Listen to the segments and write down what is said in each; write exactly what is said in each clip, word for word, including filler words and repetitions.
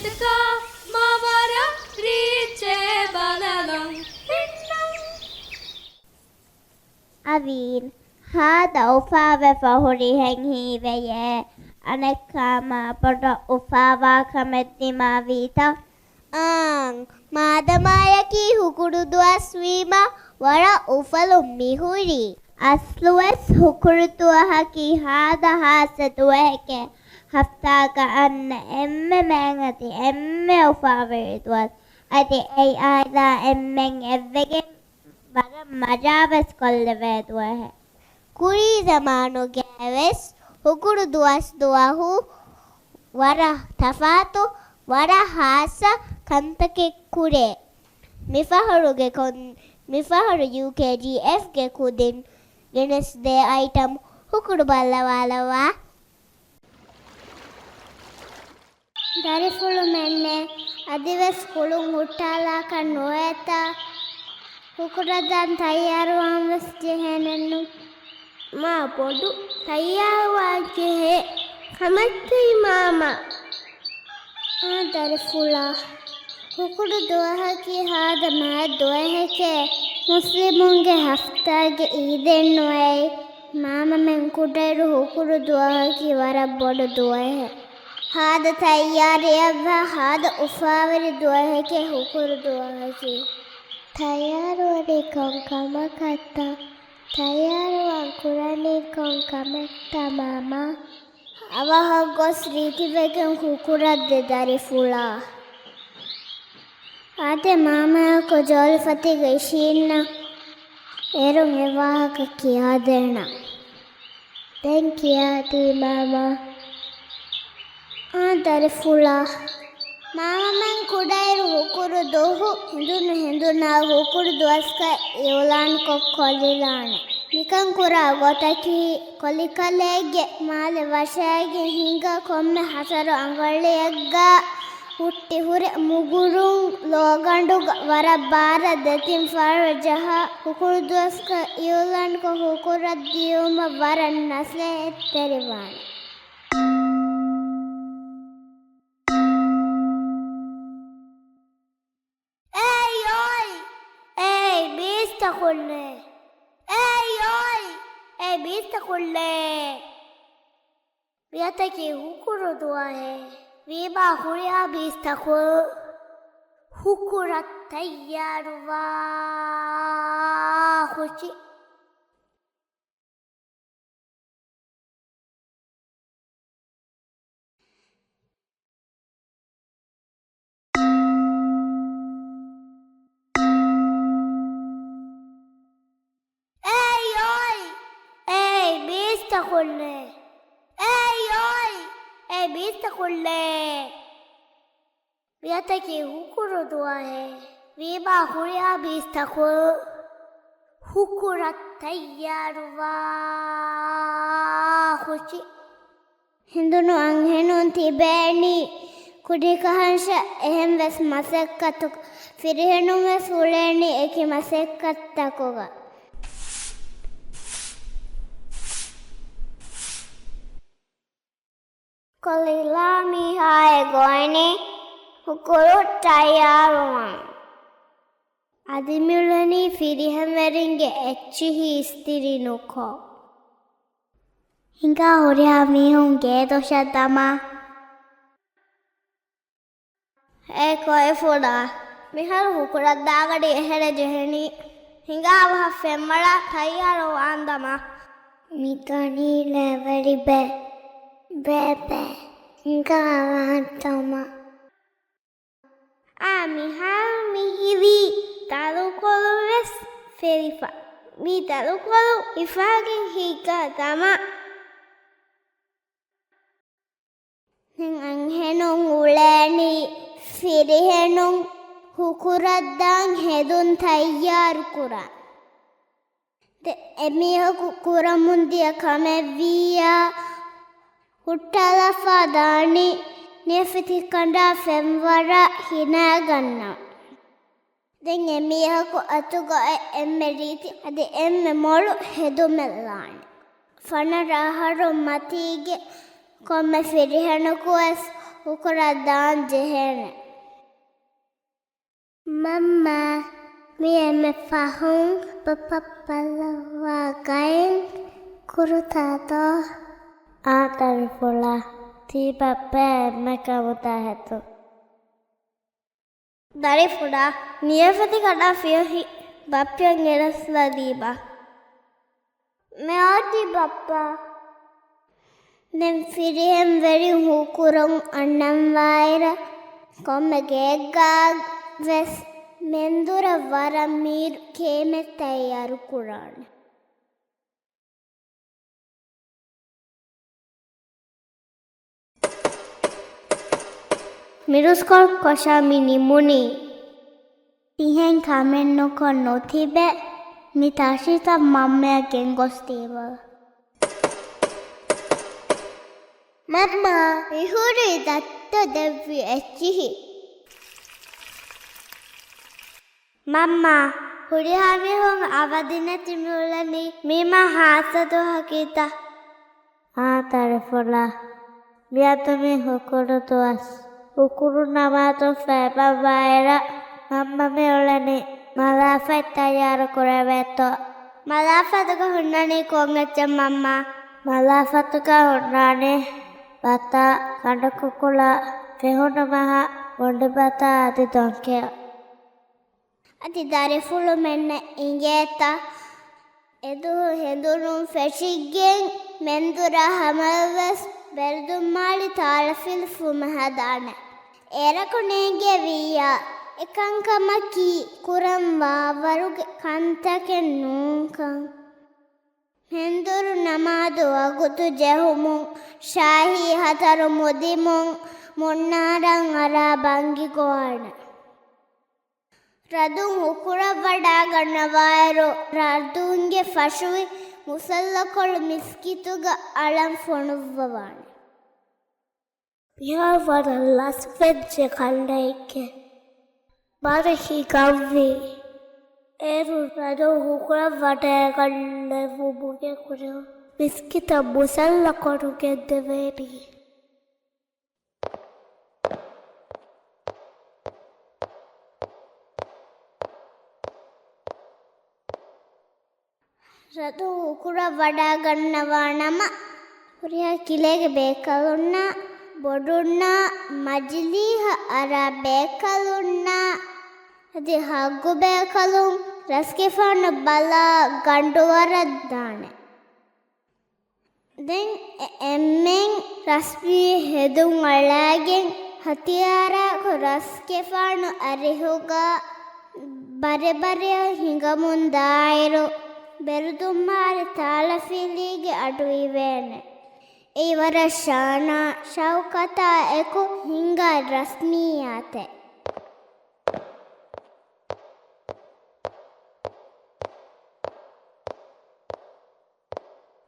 ކާ މާ ވަރަށް ރީއްޗޭ ބަލަލަން ހިންނަން. އަވީން، ހާދަ އުފާވެފަ ހުރިހެން ހީވެޔޭ. އަނެއްކާ މާ ބޮޑަށް އުފާވާ ކަމެއް ދިމާވީތަ؟ އާނ، މާދަމާޔަކީ ހުކުރު ދުވަސްވީމަ ވަރަށް އުފަލުން މިހުރީ. އަސްލުވެސް ހުކުރު ދުވަހަކީ ހާދަ ހާއްސަ ދުވަހެކޭ. ހަފްތާގަ އަންނަ އެންމެ މައިން އަދި އެންމެ އުފާވެރި ދުވަސް. އަދި އެއީ އާއިލާ އެންމެން އެއްވެގެން ވަރަށް މަޖާވެސް ކޮށްލެވޭ ދުވަހެއް. ކުރީ ޒަމާނުގައިވެސް ހުކުރު ދުވަސް ދުވަހު ވަރަށް ތަފާތު، ވަރަށް ހާއްސަ ކަންތަކެއް ކުރޭ. މިފަހަރުގެ ކޮން، މިފަހަރު ޔޫކޭޖީއެފްގެ ކުދިން ގެނެސްދޭ އައިޓަމް ހުކުރު ބައްލަވާލައްވާ. ދަރިފުޅުމެންނޭ، އަދިވެސް ކުޅުން ހުއްޓާލާކަށް ނުވޭތާ؟ ހުކުރަށްދާން ތައްޔާރުވާން ވެސް ޖެހޭނެއްނު. މާ ބޮޑު ތައްޔާރުވާން ޖެހޭ ކަމެއްގައި މާމަ. އާ ދަރިފުޅާ، ހުކުރު ދުވަހަކީ ހާދަ މާތް ދުވަހެކޭ. މުސްލިމުންގެ ހަފްތާގެ އީދެއްނު އެއީ. މާމަމެން ކުޑައިރު ހުކުރު ދުވަހަކީ ވަރަށް ބޮޑު ދުވަހެއް. ހާދަ ތައްޔާރީއަށްވާ ހާދަ އުފާވެރި ދުވަހެކޭ ހުކުރު ދުވަހަކީ. ތައްޔާރުވަނީ ކޮން ކަމަކަށްތަ؟ ތައްޔާރުވާން ކުރަނީ ކޮން ކަމެއްތަ މާމާ؟ އަވަހަށް ގޮސް ރީތިވެގެން ހުކުރަށްދޭ ދަރިފުޅާ. އާދެ، މާމަޔަކު ޖޯލިފަތީގަ އިށީންނަ. އޭރުން އެ ވާހަކަ ކިޔާދޭނަން. ދެން ކިޔާދީ މާމާ. އާ ދަރިފުޅާ. މާމަމެން ކުޑައިރު ހުކުރު ދުވަހު ހިނދުނު ހިނދުނާ ހުކުރު ދުވަސްކަން އިއުލާންކޮށް ކޮށްލިލާނެ. މިކަން ކުރާ ގޮތަކީ، ކޮލިކަލޭގެ މާލެ ވަށައިގެން ހިނގާ ކޮންމެ ހަތަރު އަނގަޅިއެއްގަ ހުއްޓި ހުރި މުގުރުން ލޯގަނޑުގަ ވަރަށް ބާރަށް ދެތިން ފަހަރު ޖަހާ، ހުކުރު ދުވަސްކަން އިއުލާންކޮށް ހުކުރަށް ދިޔުމަށް ވަރަށް ނަސޭހަތްތެރިވާނެ. އޭ އޮތް! އޭ ބީސްތަކުންނޭ! އޭ އޮތް! އޭ ބީސްތަކުންނޭ! މިއަދަކީ ހުކުރު ދުވަހެއް. ވީމާ ހުރިހާ ބީސްތަކުން ހުކުރަށް ތައްޔާރުވާ ހުށި. އޭ އޮތް! އޭ ބީސްތަކުންނޭ! އޭ އޮތް! އޭ ބީސްތަކުންނޭ! މިއަދަކީ ހުކުރު ދުވަހެއް. ވީމާ ހުރިހާ ބީސްތަކުން ހުކުރަށް ތައްޔާރުވާ ހުށި. ހިނދުނު އަންހެނުން ތިބޭނީ ކުޑިކަހަންށަށް އެހެން ވެސް މަސައްކަތު، ފިރިހެނުން ވެސް އުޅޭނީ އެކި މަސައްކަތްތަކުގަ. ކޮލިލާ މީހާއެއް ގޮވަނީ ހުކުރު ތައްޔާރުވާން. އަދި މިއުޅެނީ ފިރިހެންވެރިންގެ އެއްޗިހި އިސްތިރި ނުކޮށް. ހިނގާ ހުރިހާ މީހުން ގޭދޮށަށް ދަމާ. އޭ ކޮއިފުޅާ، މިހާރު ހުކުރަށް ދާގަޑި އެހެރެ ޖެހެނީ. ހިނގާ އަވަހަށް ފެންވަޅާ ތައްޔާރުވާން ދަމާ. މި ދަނީ ލެވެރި ބޭ. ބޭބޭ، ހިނގާ އަވަހަށް ދަމާ. އާ މިހާރު މި ހިވީ ދަރުކޮޅު ވެސް ފެރިފަ. މި ދަރުކޮޅު ހިފާގެން ހިނގާ ދަމާ. ދެން އަންހެނުން އުޅޭނީ ފިރިހެނުން ހުކުރަށްދާން ހެދުން ތައްޔާރުކުރަން. ދެން އެމީހަކު ކުރަމުންދިޔަ ކަމެއްވިއްޔާ، ހުއްޓާލަފާ ދާނީ ނިޔަފިތި ކަނޑާ ފެންވަރާ ހިނައިގަންނަން. ދެން އެމީހަކު އަތުގައި އެންމެ ރީތި އަދި އެންމެ މޮޅު ހެދުމެއްލާނެ. ފަނަރަ އަހަރު މަތީގެ ކޮންމެ ފިރިހެނަކުވެސް ހުކުރަށް ދާން ޖެހޭނެ. މަންމާ، މި އެންމެ ފަހުން ބައްޕަ ބައްލަވާ ގައިން ކުރުތާ ދޯ؟ އާ ދަރިފުޅާ، ތީ ބައްޕަ އެންމެ ކަމުދާ ހެދުން. ދަރިފުޅާ، ނިޔަފަތި ކަނޑާ ފިޔޮހި ބައްޕައަށް ގެނެސްލަދީބާ. މިއޮތީ ބައްޕާ. ދެން ފިރިހެން ވެރިން ހުކުރުން އަންނަންވާއިރަށް، ކޮންމެ ގެއެއްގަ ވެސް މެންދުރަށް ވަރަށް މީރު ކޭމެއް ތައްޔާރު ކުރާނެ. މިރުސްކޮޅު ކޮށާ މި ނިމުނީ. ތިހެން ކަމެއް ނުކޮށް ނުތިބޭ. މި ތަށިތައް މަންމަޔަށް ގެންގޮސްދީބަ. މަންމާ، މިހުރީ ދައްތަ ދެއްވި އެއްޗިހި. މަންމާ، ހުރިހާ މީހުން އަވަދިނެތި މިއުޅެނީ މީމާ ހާއްސަ ދުވަހަކީތަ؟ އާ ދަރިފުޅާ، މިއަދު މީ ހުކުރު ދުވަސް. ހުކުރު ނަމާދު ފޭބަންވާއިރަށް މަންމަ މިއުޅެނީ މަލާފަތް ތައްޔާރު ކުރެވޭތޯ. މަލާފަތުގަ ހުންނަނީ ކޮން އެއްޗެއް މަންމާ؟ މަލާފަތުގަ ހުންނާނީ ބަތާ، ކަނޑުކުކުޅާ، ފެހުނު މަހާ، މުނޑިބަތާ އަދި ދޮންކެޔޮ. އަދި ދަރިފުޅުމެންނަށް އިނގޭތަ؟ އެދުވަހު ހެނދުނުން ފެށިގެން މެންދުރާ ހަމަޔަށްވެސް ބެރުދުންމާޅި ތާޅަފިލި ފުމެ ހަދާނެ. އޭރަކު ނޭނގެވިއްޔާ، އެކަންކަމަކީ ކުރަން ވާވަރުގެ ކަންތަކެއް ނޫންކަން. ހެނދުރު ނަމާދު ވަގުތު ޖެހުމުން، ޝާހީ ހަތަރު މުދިމުން، މުންނާރަން އަރާ ބަންގި ގޮވާނެ. ރަދުން ހުކުރަށް ވަޑާގަންނަވާއިރު، ރަދުންގެ ފަށުވި މުސައްލަކޮޅު މިސްކިތުގަ އަޅަން ފޮނުއްވަވާނެ. މިހާ ވަރަށް ލަސްވެއްޖެ ކަނޑައެއްގެ ބަރެއް ހިގަންވީ. އޭރު ރަދުން ހުކުރަށް ވަޑައިގަންނެވުމުގެ ކުރިން މިސްކިތަށް މުސައްލަކޮޅު ގެންދެވޭނީ. ރަދުން ހުކުރަށް ވަޑާގަންނަވާ ނަމަ، ހުރިހާ ކިލޭގެ ބޭކަލުންނާ، ބޮޑުންނާ، މަޖިލީހަށް އަރާ ބޭކަލުންނާ، އަދި ހައްގު ބޭކަލުން ރަސްގެފާނު ބަލާ ގަނޑުވަރަށް ދާނެ. ދެން އެ އެންމެން ރަސްމީ ހެދުން އަޅާގެން، ހަތިޔާރާއެކު ރަސްގެފާނު އަރިހުގަ ބަރެއް ބަރެއަށް ހިނގަމުން ދާއިރު، ބެރުދުންމާރި ތާޅަފިލީގެ އަޑު އިވޭނެ. އެއީ ވަރަށް ޝާނާ ޝައުކަތާ އެކު ހިނގާ ރަސްމިއްޔާތެއް.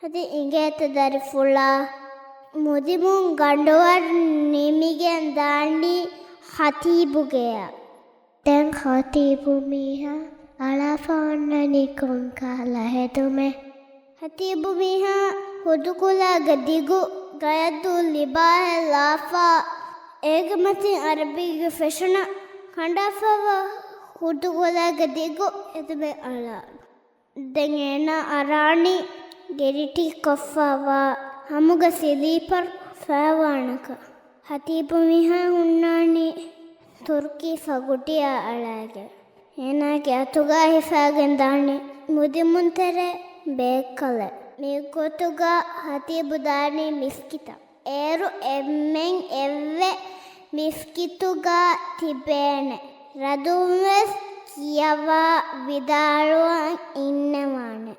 އަދި އިނގޭތަ ދަރިފުޅާ، މުދިމުން ގަނޑުވަރު ނިމިގެން ދާނީ ޚަތީބުގެއަށް. ދެން ޚަތީބު މީހާ އަޅާފަ އޮންނަނީ ކޮންކަހަލަ ހެދުމެއް؟ ޚަތީބު މީހާ ހުދުކުލައިގެ ދިގު ގަޔަށްދޫ ލިބާހެއް ލާފާ، އޭގެ މަތިން އަރަބީގެ ފެޝަނަށް ކަނޑާފަވާ ހުދުކުލައިގެ ދިގު ހެދުމެއް އަޅާ. ދެން އޭނާ އަރާނީ ގެރިޓި ކޮށްފަވާ ހަމުގަ ސިލީޕަރު ފައިވާނަކަ. ޚަތީބު މީހާ ހުންނާނީ ތުރުކީ ފަގުޓިއާ އަޅާގެން. އޭނާގެ އަތުގަ ހިފާގެން ދާނީ މުދިމުންތެރޭ ބޭކަލެއް. މިގޮތުގަ ޚަތީބު ދާނީ މިސްކިތަށް. އޭރު އެންމެން އެއްވެ މިސްކިތުގަ ތިބޭނެ. ރަދުންވެސް ކިޔަވާ ވިދާޅުވާން އިންނަވާނެ.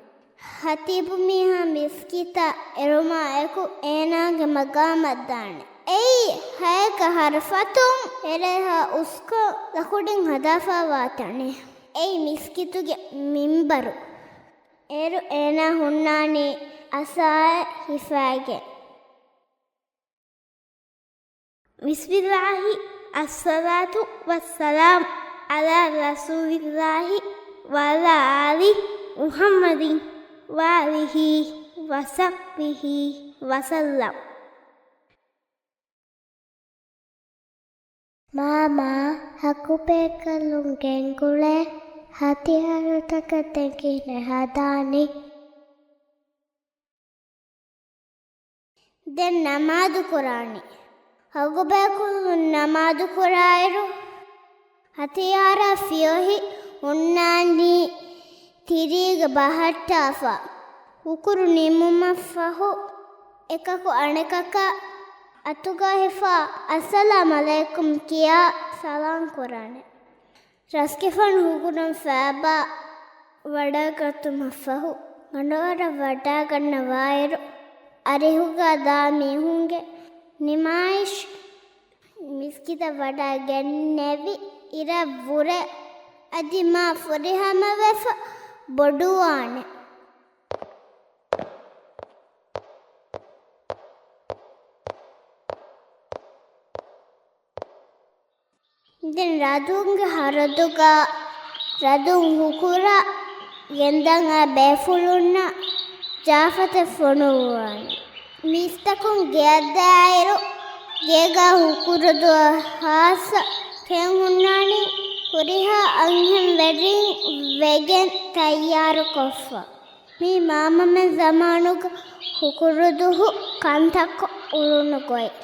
ޚަތީބު މީހާ މިސްކިތަށް އެރުމާ އެކު އޭނާގެ މަގާމަށް ދާނެ. އެއީ ހައެއްގަ ހަރަފަތުން އެރޭހާ އުސްކޮށް ލަކުޑިން ހަދާފަވާ ތަނެއް. އެއީ މިސްކިތުގެ މިންބަރު. އޭރު އޭނާ ހުންނާނީ އަސާއެއް ހިފާގެން. بسم الله، الصلاة والسلام على رسول الله وعلى آل محمد وآله وصحبه وسلم. މާމާ، ހަގުބޭކަލުން ގެންގުޅޭ ހަތިޔާރުތަކަށް ދެން ކިހިނެއް ހަދާނީ؟ ދެން ނަމާދު ކުރާނީ. ހަގުބޭކަލުން ނަމާދު ކުރާއިރު، ހަތިޔާރާ ފިޔޮހި ހުންނާނީ ތިރީގަ ބަހައްޓާފަ. ހުކުރު ނިމުމަށްފަހު، އެކަކު އަނެކަކާ އަތުގަ ހިފާ، އައްސަލާމް ޢަލައިކުމް ކިޔާ ސަލާމް ކުރާނެ. ރަސްގެފާނު ހުކުރުން ފައިބާ ވަޑައިގަތުމަށްފަހު، ގަނޑުވަރަށް ވަޑައިގަންނަވާއިރު، އަރިހުގަ ދާ މީހުންގެ ނިމާއިޝް މިސްކިތަށް ވަޑައިގެންނެވި އިރަށްވުރެ އަދި މާ ފުރިހަމަވެފަ ބޮޑުވާނެ. ދެން ރަދުންގެ ހަރަދުގަ ރަދުން ހުކުރާ ގެންދަން އައި ބޭފުޅުންނަށް ޖާފަތެއް ފޮނުއްވާނެ. މީސްތަކުން ގެއަށް ދާއިރު، ގޭގަ ހުކުރުދުއަށް ހާއްސަ ކެއުން ހުންނާނީ ހުރިހާ އަންހެން ވެރިން ވެގެން ތައްޔާރުކޮށްފަ. މީ މާމަމެން ޒަމާނުގަ ހުކުރުދުހު ކަންތައްކޮށް އުޅުނު ގޮތް.